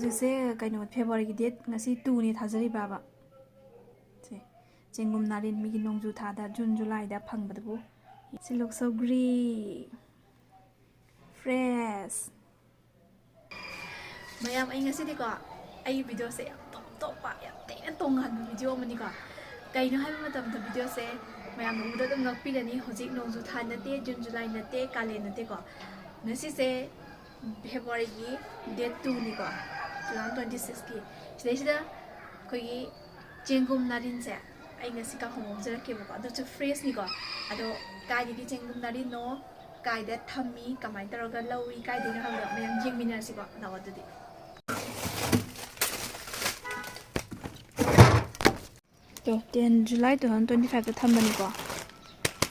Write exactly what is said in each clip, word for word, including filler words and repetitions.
ꯍꯧꯖꯤꯛꯁꯦ ꯀꯩꯅꯣ, ꯐꯦꯕ꯭ꯔꯨꯋꯥꯔꯤꯒꯤ ꯗꯦꯠ ꯉꯁꯤ ꯇꯨꯅꯤ ꯊꯥꯖꯔꯤꯕꯕ꯫ ꯁꯦ, ꯆꯦꯡꯒꯨꯝ ꯅꯥꯔꯤꯟ, ꯃꯤꯒꯤ ꯅꯣꯡꯖꯨ ꯊꯥꯗ, ꯖꯨꯟ ꯖꯨꯂꯥꯏꯗ ꯐꯪꯕꯗꯨꯕꯨ꯫ ꯁꯤ ꯂꯣꯛ ꯁꯧꯒ꯭ꯔꯤ, ꯐ꯭ꯔꯦꯁ꯫ ꯃꯌꯥꯝ, ꯑꯩ ꯉꯁꯤꯗꯤꯀꯣ, ꯑꯩꯒꯤ ꯚꯤꯗꯤꯑꯣꯁꯦ ꯌꯥꯝ ꯇꯣꯞ ꯇꯣꯞꯄ, ꯌꯥꯝ ꯊꯤꯅ ꯇꯣꯉꯥꯟꯕ ꯚꯤꯗꯤꯑꯣ ꯑꯃꯅꯤꯀꯣ꯫ ꯀꯩꯅꯣ ꯍꯥꯏꯕ ꯃꯇꯝꯗ, ꯚꯤꯗꯤꯑꯣꯁꯦ ꯃꯌꯥꯝꯅ ꯎꯕꯗ ꯑꯗꯨꯝ ꯉꯛꯄꯤꯔꯅꯤ꯫ ꯍꯧꯖꯤꯛ ꯅꯣꯡꯖꯨ ꯊꯥ ꯅꯠꯇꯦ, ꯖꯨꯟ ꯖꯨꯂꯥꯏ ꯅꯠꯇꯦ, ꯀꯥꯂꯦꯟ ꯅꯠꯇꯦꯀꯣ꯫ ꯉꯁꯤꯁꯦ ꯐꯦꯕ꯭ꯔꯨꯋꯥꯔꯤꯒꯤ ꯗꯦꯠ ꯇꯨꯅꯤꯀꯣ, two thousand twenty sixꯀꯤ꯫ ꯁꯤꯗꯩꯁꯤꯗ ꯑꯩꯈꯣꯏꯒꯤ ꯆꯦꯡꯒꯨꯝ ꯅꯥꯔꯤꯟꯁꯦ ꯑꯩ ꯉꯁꯤ ꯀꯥꯡꯍꯧ ꯉꯧꯖꯔꯛꯀꯦꯕꯀꯣ꯫ ꯑꯗꯨꯁꯨ ꯐ꯭ꯔꯦꯁꯅꯤꯀꯣ꯫ ꯑꯗꯣ ꯀꯥꯏꯗꯒꯤ ꯆꯦꯡꯒꯨꯝ ꯅꯥꯔꯤꯟꯅꯣ, ꯀꯥꯏꯗ ꯊꯝꯃꯤ, ꯀꯃꯥꯏꯅ ꯇꯧꯔꯒ ꯂꯧꯏ, ꯀꯥꯏꯗꯒꯤ ꯍꯧꯔꯛꯑꯣ, ꯃꯌꯥꯝ ꯌꯦꯡꯃꯤꯟꯅꯔꯁꯤꯀꯣ꯫ ꯂꯥꯛꯑꯣ ꯑꯗꯨꯗꯤ꯫ ꯇꯣ, ten July two thousand twenty fiveꯇ ꯊꯝꯕꯅꯤꯀꯣ꯫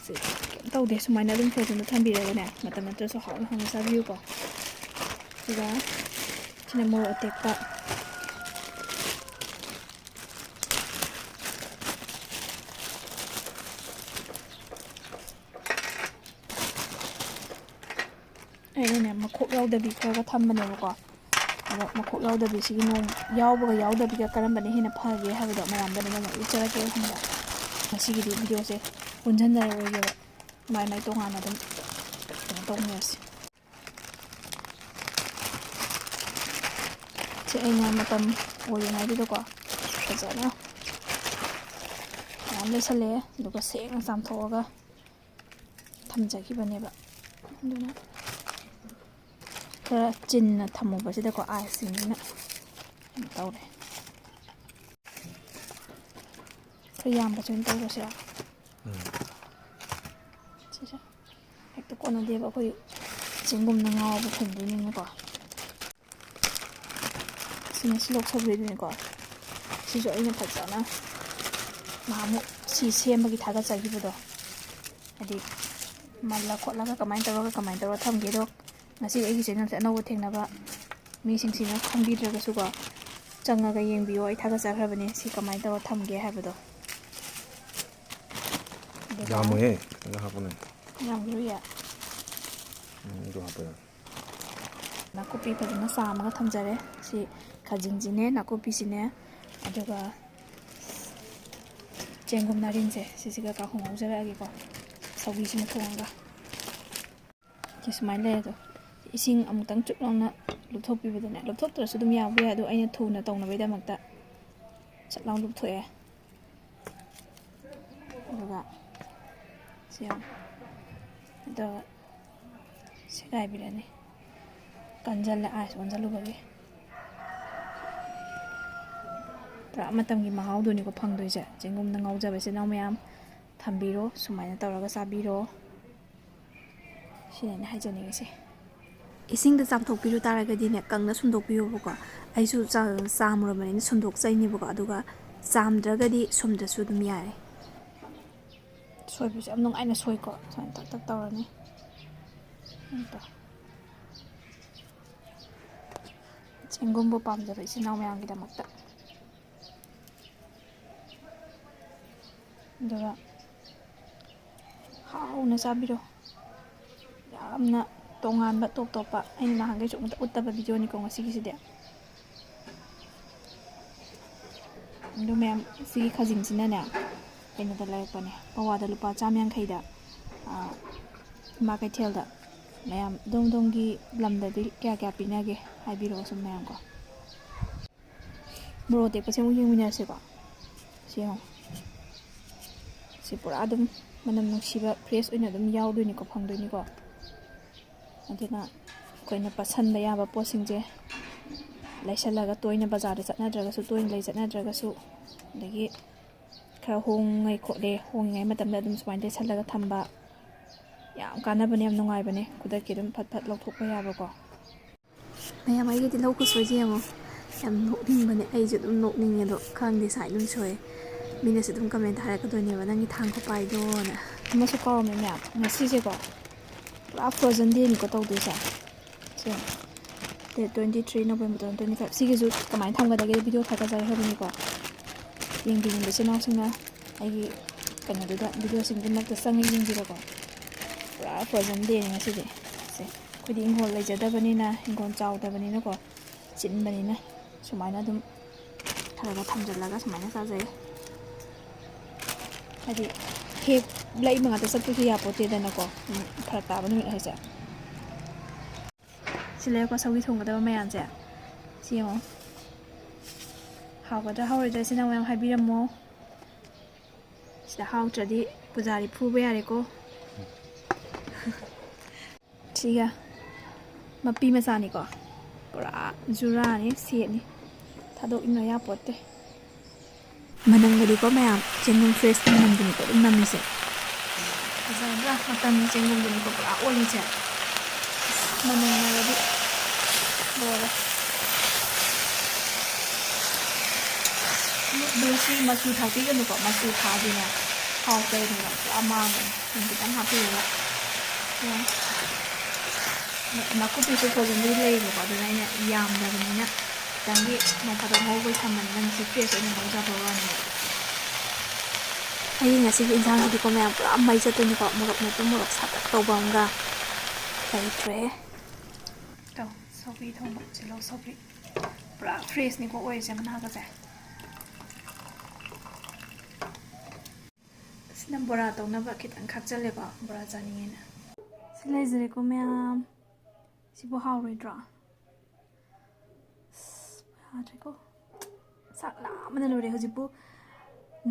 ꯁꯤ ꯀꯩꯝ ꯇꯧꯗꯦ, ꯁꯨꯃꯥꯏꯅ ꯑꯗꯨꯝ ꯐ꯭ꯔꯣꯖꯟꯗ ꯊꯝꯕꯤꯔꯒꯅꯦ, ꯃꯇꯝ ꯅꯠꯇ꯭ꯔꯁꯨ ꯍꯥꯎꯅ ꯍꯥꯎꯅ ꯆꯥꯕꯤꯌꯨꯀꯣ꯫ ꯑꯗꯨꯒ ꯁꯤꯅ ꯃꯣꯔꯣꯛ ꯑꯇꯦꯛꯄ꯫ ꯑꯩꯅꯅꯦ, ꯃꯈꯣꯛ ꯌꯥꯎꯗꯕꯤ ꯈꯔꯒ ꯊꯝꯕꯅꯦꯕꯀꯣ꯫ ꯑꯗꯣ ꯃꯈꯣꯛ ꯌꯥꯎꯗꯕꯤꯁꯤꯒꯤ ꯅꯣꯡ ꯌꯥꯎꯕꯒ ꯌꯥꯎꯗꯕꯤꯒ ꯀꯔꯝꯕꯅ ꯍꯦꯟꯅ ꯐꯒꯦ ꯍꯥꯏꯕꯗꯣ ꯃꯌꯥꯝꯗ ꯑꯗꯨꯝ ꯑꯩꯅ ꯎꯠꯆꯔꯛꯀꯦ ꯈꯟꯕ꯫ ꯉꯁꯤꯒꯤꯗꯤ ꯚꯤꯗꯤꯑꯣꯁꯦ ꯄꯨꯟꯁꯤꯟꯅꯔꯔꯣꯏꯒꯦꯕ, ꯃꯥꯏ ꯃꯥꯏ ꯇꯣꯉꯥꯟꯅ ꯑꯗꯨꯝ ꯀꯩꯅꯣ ꯇꯧꯃꯤꯟꯅꯔꯁꯤ꯫ ꯁꯤ ꯑꯩꯅ ꯃꯇꯝ ꯑꯣꯏꯔꯤꯉꯩꯗꯨꯗꯀꯣ ꯐꯖꯅ ꯃꯌꯥꯝ ꯂꯩꯁꯜꯂꯛꯑꯦ, ꯑꯗꯨꯒ ꯁꯦꯡꯅ ꯆꯥꯝꯊꯣꯛꯑꯒ ꯊꯝꯖꯈꯤꯕꯅꯦꯕ꯫ ꯑꯗꯨꯅ ꯈꯔ ꯆꯤꯟꯅ ꯊꯝꯃꯨꯕꯁꯤꯗꯀꯣ ꯑꯥꯏꯁꯁꯤꯡꯁꯤꯅ ꯀꯩꯅꯣ ꯇꯧꯔꯦ꯫ ꯈꯔ ꯌꯥꯝꯕꯁꯦ ꯑꯣꯏꯅ ꯇꯧꯔꯁꯤꯔꯥ? ꯎꯝ꯫ ꯁꯤꯁꯦ ꯍꯦꯛꯇ ꯀꯣꯟꯅꯗꯦꯕ, ꯑꯩꯈꯣꯏ ꯆꯦꯡꯒꯨꯝꯅ ꯉꯥꯎꯕ ꯊꯣꯡꯗꯣꯏꯅꯤꯅꯀꯣ꯫ ꯁꯤꯅ ꯁꯤꯂꯣꯛ ꯁꯧꯒ꯭ꯔꯤꯗꯨꯅꯤꯀꯣ꯫ ꯁꯤꯁꯨ ꯑꯩꯅ ꯐꯖꯅ ꯅꯍꯥꯟꯃꯨꯛ ꯁꯤ ꯁꯦꯝꯕꯒꯤ ꯊꯥꯒꯠꯆꯈꯤꯕꯗꯣ, ꯍꯥꯏꯗꯤ ꯃꯜꯂ ꯈꯣꯠꯂꯒ ꯀꯃꯥꯏꯅ ꯇꯧꯔꯒ ꯀꯃꯥꯏꯅ ꯇꯧꯔꯒ ꯊꯝꯒꯦꯗꯣ, ꯉꯁꯤ ꯑꯩꯒꯤ ꯆꯦꯅꯦꯜꯁꯦ ꯑꯅꯧꯕ ꯊꯦꯡꯅꯕ ꯃꯤꯁꯤꯡꯁꯤꯅ ꯈꯪꯕꯤꯗ꯭ꯔꯒꯁꯨꯀꯣ, ꯆꯪꯉꯒ ꯌꯦꯡꯕꯤꯌꯣ꯫ ꯑꯩ ꯊꯥꯒꯠꯆꯈ꯭ꯔꯕꯅꯦ ꯁꯤ ꯀꯃꯥꯏꯅ ꯇꯧꯔ ꯊꯝꯒꯦ ꯍꯥꯏꯕꯗꯣ꯫ ꯑꯗꯨꯒ ꯌꯥꯝꯃꯣꯏꯍꯦ, ꯈꯤꯇꯪ ꯍꯥꯞꯄꯅꯦ꯫ ꯌꯥꯝꯈꯤꯔꯣꯏꯌꯦ꯫ ꯎꯝ, ꯑꯗꯨ ꯍꯥꯞꯄ ꯌꯥꯅꯤ꯫ ꯅꯥꯀꯨꯞꯄꯤ ꯐꯖꯅ ꯆꯥꯝꯃꯒ ꯊꯝꯖꯔꯦ꯫ ꯁꯤ ꯈꯥꯖꯤꯡꯁꯤꯅꯦ, ꯅꯥꯀꯨꯞꯄꯤꯁꯤꯅꯦ, ꯑꯗꯨꯒ ꯆꯦꯡꯒꯨꯝ ꯅꯥꯔꯤꯟꯁꯦ ꯁꯤꯁꯤꯒ ꯀꯥꯡꯍꯧ ꯉꯧꯖꯔꯛꯑꯒꯦꯀꯣ꯫ ꯁꯧꯒ꯭ꯔꯤꯁꯤꯃ ꯊꯣꯡꯉꯒ꯫ ꯁꯤ ꯁꯨꯃꯥꯏꯅ ꯂꯩꯔꯦ ꯑꯗꯣ꯫ ꯏꯁꯤꯡ ꯑꯃꯨꯛꯇꯪ ꯆꯨꯞ ꯂꯥꯎꯅ ꯂꯨꯞꯊꯣꯛꯄꯤꯕꯗꯅꯦ, ꯂꯨꯞꯊꯣꯛꯇ꯭ꯔꯁꯨ ꯑꯗꯨꯝ ꯌꯥꯕꯨ ꯌꯥꯏ, ꯑꯗꯣ ꯑꯩꯅ ꯊꯨꯅ ꯇꯧꯅꯕꯒꯤꯗꯃꯛꯇ ꯆꯠ ꯂꯥꯎ ꯂꯨꯞꯊꯣꯛꯑꯦ꯫ ꯑꯗꯨꯒ ꯁꯤ ꯌꯦꯡꯉꯣ꯫ ꯑꯗꯨꯒ ꯁꯦꯒꯥꯏꯕꯤꯔꯅꯤ꯫ ꯀꯟꯖꯜꯂꯦ ꯑꯥꯏꯁ ꯑꯣꯟꯁꯤꯜꯂꯨꯕꯒꯤ꯫ ꯄꯨꯔꯥ ꯃꯇꯝꯒꯤ ꯃꯍꯥꯎꯗꯨꯅꯤꯀꯣ ꯐꯪꯗꯣꯏꯁꯦ꯫ ꯆꯦꯡꯒꯨꯝꯗ ꯉꯥꯎꯖꯕ ꯏꯆꯤꯟ ꯏꯅꯥꯎ ꯃꯌꯥꯝ ꯊꯝꯕꯤꯔꯣ, ꯁꯨꯃꯥꯏꯅ ꯇꯧꯔꯒ ꯆꯥꯕꯤꯔꯣ꯫ ꯁꯤꯅ ꯑꯩꯅ ꯍꯥꯏꯖꯅꯤꯡꯉꯤꯁꯦ꯫ ꯏꯁꯤꯡꯗ ꯆꯥꯝꯊꯣꯛꯄꯤꯔꯨ ꯇꯥꯔꯒꯗꯤꯅꯦ, ꯀꯪꯅ ꯁꯨꯝꯗꯣꯛꯄꯤꯌꯣꯕꯀꯣ꯫ ꯑꯩꯁꯨ ꯆꯥ-, ꯆꯥꯝꯃꯨꯔꯕꯅꯤꯅ ꯁꯨꯝꯗꯣꯛꯆꯩꯅꯦꯕꯀꯣ, ꯑꯗꯨꯒ ꯆꯥꯝꯗ꯭ꯔꯒꯗꯤ ꯁꯨꯝꯗ꯭ꯔꯁꯨ ꯑꯗꯨꯝ ꯌꯥꯔꯦ꯫ ꯁꯣꯏꯕꯁꯦ ꯌꯥꯝ ꯅꯨꯡꯉꯥꯏꯅ ꯁꯣꯏꯀꯣ꯫ ꯁꯨꯃꯥꯏꯅ ꯇꯛ ꯇꯛ ꯇꯧꯔꯅꯤ꯫ ꯑꯗꯣ ꯆꯦꯡꯒꯨꯝꯕꯨ ꯄꯥꯝꯖꯕ ꯏꯆꯤꯟ ꯏꯅꯥꯎ ꯃꯌꯥꯝꯒꯤꯗꯃꯛꯇ꯫ ꯑꯗꯨꯒ ꯍꯥꯎꯅ ꯆꯥꯕꯤꯔꯣ꯫ ꯌꯥꯝꯅ ꯇꯣꯉꯥꯟꯕ, ꯇꯣꯞ ꯇꯣꯞꯄ, ꯑꯩꯅ ꯅꯍꯥꯟꯈꯩꯁꯨ ꯑꯃꯨꯛꯇ ꯎꯠꯇꯕ ꯚꯤꯗꯤꯑꯣꯅꯤꯀꯣ ꯉꯁꯤꯒꯤꯁꯤꯗꯤ꯫ ꯑꯗꯨ ꯃꯌꯥꯝ, ꯁꯤꯒꯤ ꯈꯥꯖꯤꯡꯁꯤꯅꯅꯦ, ꯀꯩꯅꯣꯗ ꯂꯩꯔꯛꯄꯅꯦ, ꯄꯋꯥꯗ ꯂꯨꯄꯥ ꯆꯥꯝ ꯌꯥꯡꯈꯩꯗ, ꯑꯥ, ꯏꯃꯥ ꯀꯩꯊꯦꯜꯗ꯫ ꯃꯌꯥꯝ ꯑꯗꯣꯝ ꯑꯗꯣꯝꯒꯤ ꯂꯝꯗꯗꯤ ꯀꯌꯥ ꯀꯌꯥ ꯄꯤꯅꯒꯦ ꯍꯥꯏꯕꯤꯔꯛꯑꯣ ꯁꯨꯝ ꯃꯌꯥꯝ ꯀꯣ꯫ ꯃꯣꯔꯣꯛ ꯑꯇꯦꯛꯄꯁꯦ ꯑꯃꯨꯛ ꯌꯦꯡꯃꯤꯟꯅꯔꯁꯤꯀꯣ꯫ ꯁꯤ ꯌꯦꯡꯉꯣ꯫ ꯁꯤ ꯄꯨꯔꯥ ꯑꯗꯨꯝ ꯃꯅꯝ ꯅꯨꯡꯁꯤꯕ fresh ꯑꯣꯏꯅ ꯑꯗꯨꯝ ꯌꯥꯎꯗꯣꯏꯅꯤꯀꯣ, ꯐꯪꯗꯣꯏꯅꯤꯀꯣ꯫ ꯑꯗꯨꯅ ꯑꯩꯈꯣꯏꯅ ꯄꯠꯁꯟꯕ ꯌꯥꯕ ꯄꯣꯠꯁꯤꯡꯁꯦ ꯂꯩꯁꯜꯂꯒ, ꯇꯣꯏꯅ ꯕꯖꯥꯔꯗ ꯆꯠꯅꯗ꯭ꯔꯒꯁꯨ, ꯇꯣꯏꯅ ꯂꯩ ꯆꯠꯅꯗ꯭ꯔꯒꯁꯨ, ꯑꯗꯒꯤ ꯈꯔ ꯍꯣꯡꯉꯦ ꯈꯣꯠꯂꯦ, ꯍꯣꯡꯉꯤꯉꯩ ꯃꯇꯝꯗ ꯑꯗꯨꯝ ꯁꯨꯃꯥꯏꯅ ꯂꯩꯁꯜꯂꯒ ꯊꯝꯕ ꯌꯥꯝ ꯀꯥꯟꯅꯕꯅꯦ, ꯌꯥꯝ ꯅꯨꯡꯉꯥꯏꯕꯅꯦ, ꯈꯨꯗꯛꯀꯤ ꯑꯗꯨꯝ ꯐꯠ ꯐꯠ ꯂꯧꯊꯣꯛꯄ ꯌꯥꯕꯀꯣ꯫ ꯃꯌꯥꯝ, ꯑꯩꯒꯤ ꯇꯤꯜꯍꯧ ꯈꯨꯁꯣꯏꯁꯦ ꯌꯦꯡꯉꯣ꯫ ꯌꯥꯝ ꯅꯣꯛꯅꯤꯡꯕꯅꯦ, ꯑꯩꯁꯨ ꯑꯗꯨꯝ ꯅꯣꯛꯅꯤꯡꯉꯦ, ꯑꯗꯣ ꯈꯪꯗꯦ, ꯁꯨꯃꯥꯏꯅ ꯑꯗꯨꯝ ꯁꯣꯏ꯫ ꯃꯤꯅꯁꯨ ꯑꯗꯨꯝ comment ꯊꯥꯔꯛꯀꯗꯣꯏꯅꯦꯕ, "ꯅꯪꯒꯤ ꯊꯥꯡ ꯈꯨꯄꯥꯏꯗꯣꯅ"꯫ ꯑꯃꯁꯨ ꯀꯥꯎꯔꯝꯃꯦ ꯃꯌꯥꯝ, ꯉꯁꯤꯁꯦꯀꯣ ꯄꯨꯔꯥ frozen dayꯅꯤꯀꯣ ꯇꯧꯗꯣꯏꯁꯦ꯫ ꯁꯦ, date twenty three November two thousand twenty five꯫ ꯁꯤꯒꯤꯁꯨ ꯀꯃꯥꯏꯅ ꯊꯝꯒꯗꯒꯦ video ꯊꯥꯒꯠꯆꯔꯦ ꯍꯥꯏꯕꯅꯤꯀꯣ꯫ ꯌꯦꯡꯕꯤꯅꯤꯡꯕ ꯏꯆꯤꯟ ꯏꯅꯥꯎꯁꯤꯡꯅ ꯑꯩꯒꯤ ꯀꯩꯅꯣꯗꯨꯗ, videoꯁꯤꯡꯗꯨꯃꯛꯇ ꯆꯪꯉ ꯌꯦꯡꯕꯤꯔꯣꯀꯣ꯫ ꯄꯨꯔꯥ frozen dayꯅꯤ ꯉꯁꯤꯗꯤ꯫ ꯁꯦ, ꯑꯩꯈꯣꯏꯗꯤ ꯏꯪꯈꯣꯜ ꯂꯩꯖꯗꯕꯅꯤꯅ, ꯏꯪꯈꯣꯜ ꯆꯥꯎꯗꯕꯅꯤꯅꯀꯣ, ꯆꯤꯟꯕꯅꯤꯅ ꯁꯨꯃꯥꯏꯅ ꯑꯗꯨꯝ ꯈꯔ ꯈꯔ ꯊꯝꯖꯤꯜꯂꯒ ꯁꯨꯃꯥꯏꯅ ꯆꯥꯖꯩ꯫ ꯍꯥꯏꯗꯤ ꯍꯦꯛ ꯂꯩꯕ ꯉꯥꯛꯇ ꯆꯠꯄꯁꯨ ꯌꯥꯄꯣꯠꯇꯦꯗꯅꯀꯣ, ꯎꯝ, ꯐꯔꯛ ꯇꯥꯕ ꯅꯨꯃꯤꯠ ꯍꯥꯏꯁꯦ꯫ ꯁꯤ ꯂꯩꯔꯦꯀꯣ, ꯁꯧꯒ꯭ꯔꯤ ꯊꯣꯡꯒꯗꯕ ꯃꯌꯥꯝꯁꯦ꯫ ꯁꯤ ꯌꯦꯡꯉꯣ, ꯍꯥꯎꯒꯗ꯭ꯔꯥ ꯍꯥꯎꯔꯣꯏꯗ꯭ꯔꯥ ꯁꯤ ꯅꯪ ꯃꯌꯥꯝ ꯍꯥꯏꯕꯤꯔꯝꯃꯣ꯫ ꯁꯤꯗ ꯍꯥꯎꯇ꯭ꯔꯗꯤ ꯄꯨꯖꯥꯔꯤ ꯐꯨꯕ ꯌꯥꯔꯦꯀꯣ꯫ ꯁꯤꯒ ꯃꯄꯤ ꯃꯆꯥꯅꯤꯀꯣ, ꯄꯨꯔꯥ ꯖꯨꯔꯥꯅꯤ, ꯁꯦꯠꯅꯤ, ꯊꯥꯗꯣꯛꯅꯤꯡꯉꯥꯏ ꯌꯥꯄꯣꯠꯇꯦ꯫ ꯃꯅꯝꯒꯗꯤꯀꯣ ꯃꯌꯥꯝ, ꯆꯦꯡꯒꯨꯝ fresh ꯃꯅꯝꯗꯨꯅꯤꯀꯣ ꯑꯗꯨꯝ ꯅꯝꯃꯤꯁꯦ꯫ ꯐꯖꯗ꯭ꯔꯥ? ꯃꯇꯝꯒꯤ ꯆꯦꯡꯒꯨꯝꯗꯨꯅꯤꯀꯣ ꯄꯨꯔꯥ ꯑꯣꯜꯂꯤꯁꯦ꯫ ꯃꯅꯝꯅꯒꯗꯤ ꯂꯣꯏꯔꯦ꯫ ꯑꯗꯨꯒ ꯁꯤ ꯃꯆꯨ ꯊꯥꯛꯄꯤꯒꯅꯨꯀꯣ, ꯃꯆꯨ ꯊꯥꯛꯑꯗꯤꯅꯦ ꯍꯥꯎꯇꯕꯅꯦꯕ, ꯄꯨꯔꯥ ꯃꯥꯡꯕꯅꯦ꯫ ꯊꯨꯝ ꯈꯤꯇꯪ ꯍꯥꯞꯄꯤꯔꯒ꯫ ꯌꯥꯝ ꯅꯥꯀꯨꯞꯄꯤꯁꯨ ꯐꯖꯅꯗꯤ ꯂꯩꯌꯦꯕꯀꯣ, ꯑꯗꯨꯅ ꯑꯩꯅ ꯌꯥꯝꯗꯕꯅꯤꯅ ꯈꯤꯇꯪꯗꯤ ꯅꯣꯡ ꯐꯥꯗꯣꯛ ꯉꯧꯕꯩ ꯊꯝꯕꯅꯤꯅ ꯉꯁꯤ fresh ꯑꯣꯏꯅ ꯉꯧꯖꯕ ꯋꯥꯅꯦꯕ꯫ ꯑꯩꯒꯤ ꯉꯁꯤꯒꯤ ꯏꯟꯁꯥꯡꯁꯤꯗꯤꯀꯣ ꯃꯌꯥꯝ ꯄꯨꯔꯥ ꯃꯩ ꯆꯠꯇꯣꯏꯅꯤꯀꯣ, ꯃꯣꯔꯣꯛ ꯃꯦꯠꯄ ꯃꯣꯔꯣꯛ ꯁꯥꯇꯛ ꯇꯧꯕ ꯑꯃꯒ ꯂꯩꯇ꯭ꯔꯦ꯫ ꯇꯧ, ꯁꯧꯒ꯭ꯔꯤ ꯊꯣꯡꯕ, ꯇꯤꯜꯍꯧ ꯁꯧꯒ꯭ꯔꯤ꯫ ꯄꯨꯔꯥ freshꯅꯤꯀꯣ ꯑꯣꯏꯔꯤꯁꯦ ꯃꯅꯥꯒꯁꯦ꯫ ꯑꯁꯤꯅ ꯕꯣꯔꯥ ꯇꯧꯅꯕ ꯈꯤꯇꯪ ꯈꯥꯛꯆꯜꯂꯦꯀꯣ, ꯕꯣꯔꯥ ꯆꯥꯅꯤꯡꯉꯦꯅ꯫ ꯁꯤ ꯂꯩꯖꯔꯦꯀꯣ ꯃꯌꯥꯝ꯫ ꯁꯤꯕꯨ ꯍꯥꯎꯔꯣꯏꯗ꯭ꯔꯣ? ꯑꯁ, ꯌꯥꯗ꯭ꯔꯦꯀꯣ꯫ ꯆꯥꯛ ꯂꯥꯝꯕꯅ ꯂꯣꯏꯔꯦ꯫ ꯍꯧꯖꯤꯛꯄꯨ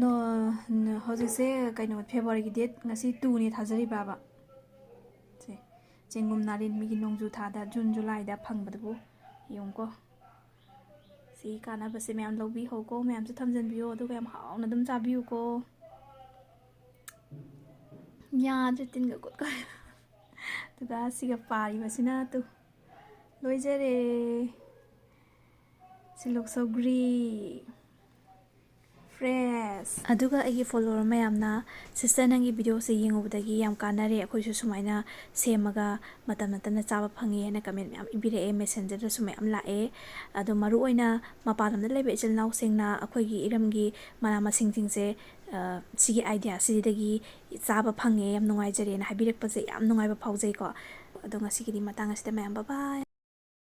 ꯅꯣ-, ꯅ-, ꯍꯧꯖꯤꯛꯁꯦ ꯀꯩꯅꯣ, Februaryꯒꯤ date ꯉꯁꯤ twoꯅꯦ ꯊꯥꯖꯔꯤꯕ꯭ꯔꯥꯕ? ꯁꯦ, ꯆꯦꯡꯒꯨꯝ ꯅꯥꯔꯤꯟ ꯃꯤꯒꯤ ꯅꯣꯡꯖꯨ ꯊꯥꯗ, June Julyꯗ ꯐꯪꯕꯗꯨꯕꯨ ꯌꯦꯡꯉꯨꯀꯣ꯫ ꯁꯤ ꯀꯥꯟꯅꯕꯁꯦ ꯃꯌꯥꯝ ꯂꯧꯕꯤꯍꯧꯀꯣ, ꯃꯌꯥꯝꯁꯨ ꯊꯝꯖꯟꯕꯤꯌꯣ, ꯑꯗꯨꯒ ꯌꯥꯝ ꯍꯥꯎꯅ ꯑꯗꯨꯝ ꯆꯥꯕꯤꯌꯨꯀꯣ꯫ ꯌꯥꯗ꯭ꯔꯦ, ꯇꯤꯟꯒ ꯀꯨꯠꯀ꯫ ꯑꯗꯨꯒ ꯁꯤꯒ ꯄꯥꯔꯤꯕꯁꯤꯅ ꯇꯨ, ꯂꯣꯏꯖꯔꯦ꯫ ꯁꯤꯜꯂꯣꯛ ꯁꯧꯒ꯭ꯔꯤ꯫ Fresh꯫ ꯑꯗꯨꯒ ꯑꯩꯒꯤ follower ꯃꯌꯥꯝꯅ, "Sister, ꯅꯪꯒꯤ videoꯁꯦ ꯌꯦꯡꯉꯨꯕꯗꯒꯤ ꯌꯥꯝ ꯀꯥꯟꯅꯔꯦ, ꯑꯩꯈꯣꯏꯁꯨ ꯁꯨꯃꯥꯏꯅ ꯁꯦꯝꯃꯒ ꯃꯇꯝ ꯅꯠꯇꯅ ꯆꯥꯕ ꯐꯪꯉꯦ" ꯍꯥꯏꯅ comment ꯃꯌꯥꯝ ꯏꯕꯤꯔꯛꯑꯦ, Messengerꯗꯁꯨ ꯃꯌꯥꯝ ꯂꯥꯛꯑꯦ꯫ ꯑꯗꯣ ꯃꯔꯨꯑꯣꯏꯅ ꯃꯄꯥꯟ ꯂꯝꯗ ꯂꯩꯕ ꯏꯆꯤꯜ ꯏꯅꯥꯎꯁꯤꯡꯅ ꯑꯩꯈꯣꯏꯒꯤ ꯏꯔꯝꯒꯤ ꯃꯅꯥ ꯃꯁꯤꯡꯁꯤꯡꯁꯦ, ꯑ, ꯁꯤꯒꯤ idea ꯁꯤꯗꯒꯤ ꯆꯥꯕ ꯐꯪꯉꯦ, ꯌꯥꯝ ꯅꯨꯡꯉꯥꯏꯖꯔꯦꯅ ꯍꯥꯏꯕꯤꯔꯛꯄꯁꯦ ꯌꯥꯝ ꯅꯨꯡꯉꯥꯏꯕ ꯐꯥꯎꯖꯩꯀꯣ꯫ ꯑꯗꯣ ꯉꯁꯤꯒꯤꯗꯤ ꯃꯇꯥꯡ ꯑꯁꯤꯗ ꯃꯌꯥꯝ, bye bye꯫